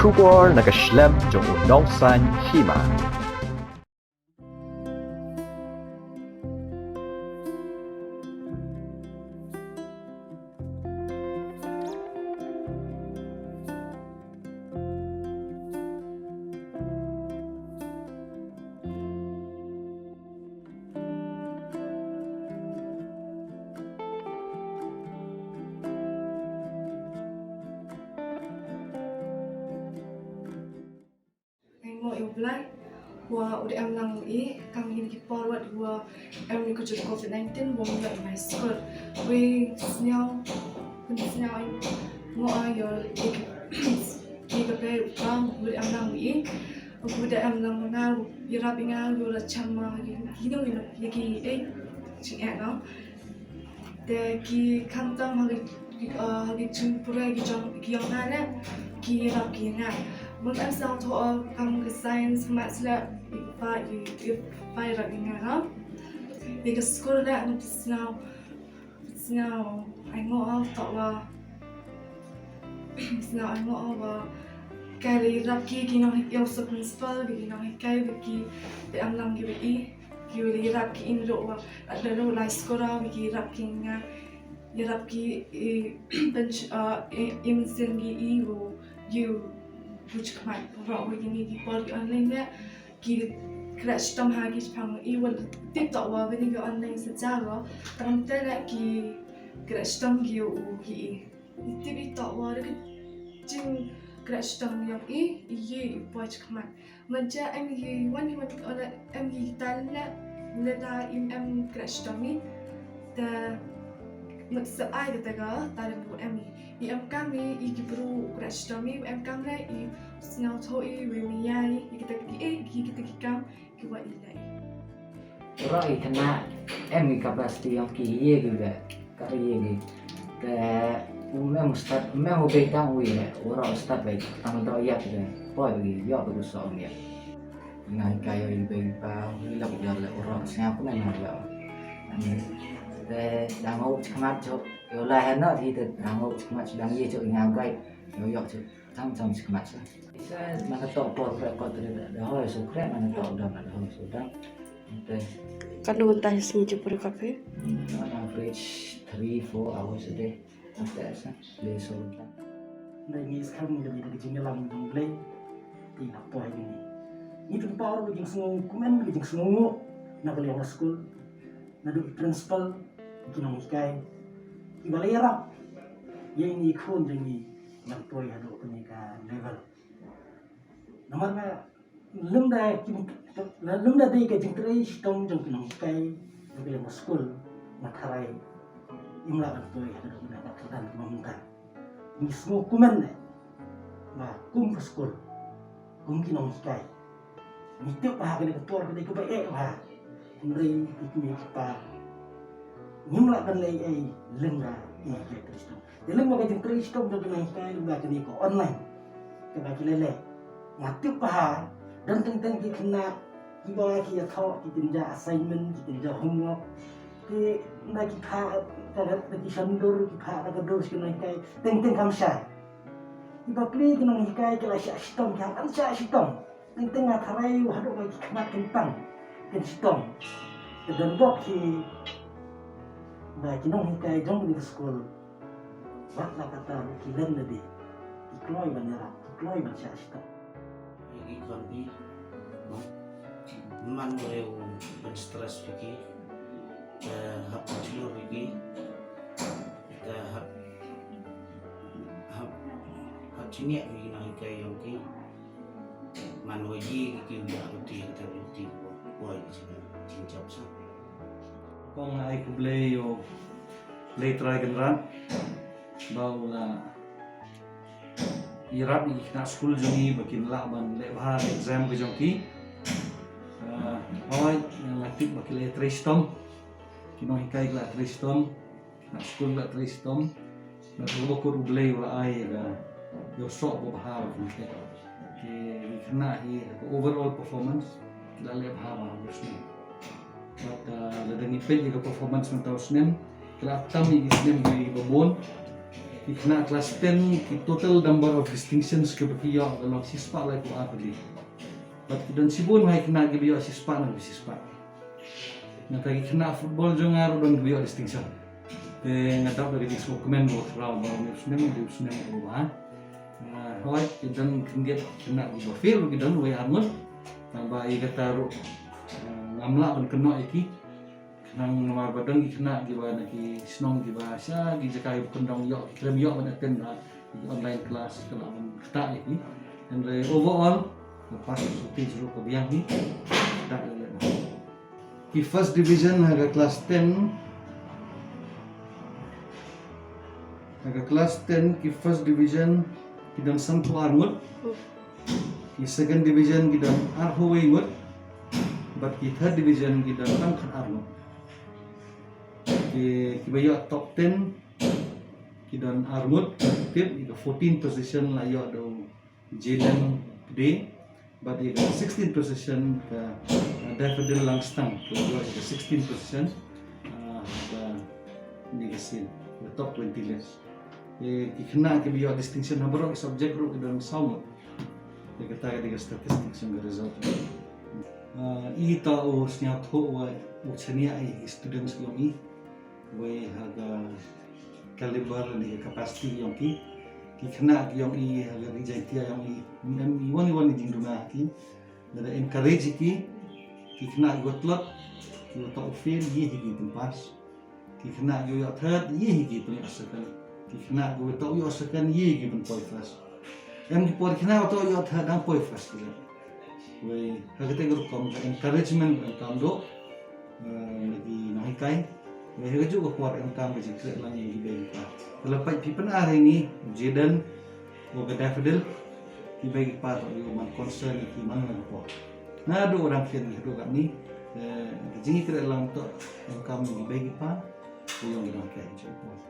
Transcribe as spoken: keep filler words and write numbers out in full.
Khubor na ka shlem jong u nongsan hima. Ai nguh ïa u Blei, wa u da em lang i, kam hi ki por wat wa em ni ka jot covid nineteen, wa em lang i skul. Wi sniaw, wi sniaw i, nguh ïa i, i ka Blei u kam, u da em lang i, u da em lang nga, ïarap i nga, u da cham ma, i, i, i, i, i, i, i, i, i, i, i, i, Te ki khamtam ha ki, ki, uh, ha ki jingpule ki jong, ki jong nga ne, ki ïarap ki nga. Mut em sngewthuh, uh, kam ka science, maths le, i pa, i, i pa ïarap i nga, ha. Ïa ka skul le, em sngewthuh, sngewthuh, ai nguh, uh, toh wa. Sngewthuh, ai nguh, uh, wa. Ka ïarap ki, ki nonghikai, ïa u principal, ki nonghikai, ki, ki em lang ki ba i. Ki ïarap ki in ruh wa, la ruh lai skul ruh ki ïarap ki nga, ïarap ki i, bench, uh, i, i mynsiem ki i ruh, ïa u, ïa u jingkhmat ruh wa kine ki por ki online ne, ki khreh shitom ha ki shipang i wa tip toh wa kine ki online sa ja ruh, tang te ne ki khreh shitom ki u ki i. I tip i toh wa da ka jingkhreh shitom yong i, i ye i poi jingkhmat. Mynta em hi wan hi wan, em hi talent le, lada im em khreh shitom i. Te mut sa ai kata ka talent ko em hi. I em kam i, i ki bru khreh shitom i, em kam le i sngewthuh i, wi mi ïa i, i kita ki, i kita ki kam ki wa i le. Ro i khynnah em ki capacity yong ki, ïa ki ba ka ïa ki. Te u mem u start, u mem u bei tang u ïa, u ro u start bei tang do ïa ki de. Poi ba ki ïoh ba ki soh ïa. Nga hikai ïa i bei pa u ïa la u ïa le u ro sngap ne nga ïa. Te dang u chikmat jo, ïa la hana hi te dang u chikmat dang ïa jo nga gai. Ïa ïa jo. Tam tam sikmat sa. Isa mana tok por pre ko tre da hoi so pre mana tok dam da hoi so dam. Te. Katno nta hi sngi jingpule ka phi? On average three four hours a day. Te sa le so dam. Nda ngi skam ngi da ngi da jingïalam jong Blei. Ti na poi ngi. Ngi tu pa ru jingsngew kumne ngi jingsngew. Na ka liang skul. Naduh principal, ki nonghikai, kiba la ïarap ïa ngi khun jong ngi ban poi haduh kane ka level. Namar ba lymda ki, lymda dei ka jingtrei shitom jong ki nonghikai, jong ki lem skul, nga tharai im lah ban poi haduh kane ka kyrdan kaba mynta. Ngi sngew kumne ba kum ka skul, kum ki nonghikai. Ngi tip ba ha kane ka por ka dei kaba eh ba. Hynrei ki kmie ki kpa ngim lah ban leh ei lem da ïa ki trei shitom. Te lem ba ka jingtrei shitom jong ki nonghikai ba kane ka online. Kaba ki leh leh. Nga tip ba ha don teng teng ki khynnah kiba ki ïathoh ki kynja assignment ki kynja homework. Ki na ki kha ka ki shan dur ki kha ka dur ki nonghikai teng teng kam shai. Kiba plie ki nonghikai ki la shah shitom ki hap ban shah shitom. Teng teng nga tharai u haduh ba ki khmat kin pang kin shitom. Te don bok ki ba ki nonghikai jong kane ka skul. Wat la kata ruh ki len lade ki kloi ban ïarap ki kloi ban shah shitom. Ïa ki khon ki, no? Man u riew ban stress ïa ki. Te hap jlur ïa ki. Te hap, hap, hap jingeh ïa ki nonghikai jong ki. Man wa ïa ki ki u ïa ruti, te ruti wa, wa ïa ki jingjop sa. Kong ai khublei ïa u Blei Trai Kynrad ba u la ïarap ïa ki khynnah skul jong ngi ba kin lah ban leh bha exam ka jong ki. Ah, hooid, nga tip ba ki la trei shitom. Ki nonghikai ki la trei shitom. Khynnah skul ki la trei shitom. Nga tip ba kut U Blei u la ai ïa ka, ïa u soh ba bha ba ki leh. Ki khynnah hi ka overall performance ki la leh bha bha u snem. Bad, ah, lada ngi peit ïa ka performance mynta u snem, ki la tam ïa ki snem kiba bun. Ki khynnah klas ten, ki total number of distinctions kiba ki ïoh ka long shispah laiphew ar tylli. Bad ki don shibun ha ki khynnah kiba ïoh shispah na shispah. Nangta ki khynnah football jong nga ruh don kiba ïoh distinction. Te nga dap da ka jingsngewkmen ba u Trai u ba u snem, u snem u ba. Hooid, ki don khyndiat khynnah kiba fail ruh ki don, wei arngut. Tangba ïa kata ruh, eh, ngam lah ban kynnoh ïa ki. Khnang namar ba don ki khynnah kiba na ki shnong kiba sha ki jaka kiba kyndong ïoh, ki khlem ïoh ban attend ha ki online class, ka lah ban ktah ïa ki. Hynrei overall, ka pass percentage ruh ka biang hi. Ktah ïa leh na. Ki first division ha ka class ten. Ha ka class ten, ki first division ki don sanphew ar ngut. Ki second division ki don arphew wei ngut. Bad ki third division ki don tang khat ar ngut. Ki, kiba ïoh top ten ki don ar ngut. Tip, ïa ka fourteen position la ïoh da u Jalen Day. Bad ïa ka sixteen position ka, uh, Daffodil Langstang. Ka ïoh ïa ka sixteen position. Uh, ka, ni ka sien, the top twenty list. Eh, ki khynnah kiba ïoh distinction ha baroh ki subject ruh ki don saw ngut. Ïa kata ka dei ka statistics jong ka result. Ah, i to u sngewthuh wa u chaniah i students yong i. Wei ha ka caliber ne ka capacity yong ki. Ki khynnah yong i ha ka ri Jaiñtia yong i. Em i wan i wan i jingduna ki. Lada encourage ki. Ki khynnah ki wa tlot. Ki wa toh u fail, i hi ki pynpass. Ki khynnah ki ïoh third, ïa hi ki pynïoh second. Ki khynnah ki ïoh second, ïa hi ki pynpoi first. Em ki por khynnah ïoh third, dang poi first ki. Wei, ha kata ka rukom ka encouragement em kam doh. Eh, na ki nonghikai. Wei, ha kajuh ka por em kam ka jingkhreh lang ïa ki bei ki pa. Ka la pait phi pyn-ar ïa ngi, Jaden, wa ka Daffodil, ki bei ki pa toh ïa u man concern ïa ki man la ka por. Naduh u dang khien haduh katni, eh, ka jingkhreh lang toh em kam ïa ki bei ki pa. Ïa u dang khien jingkhreh.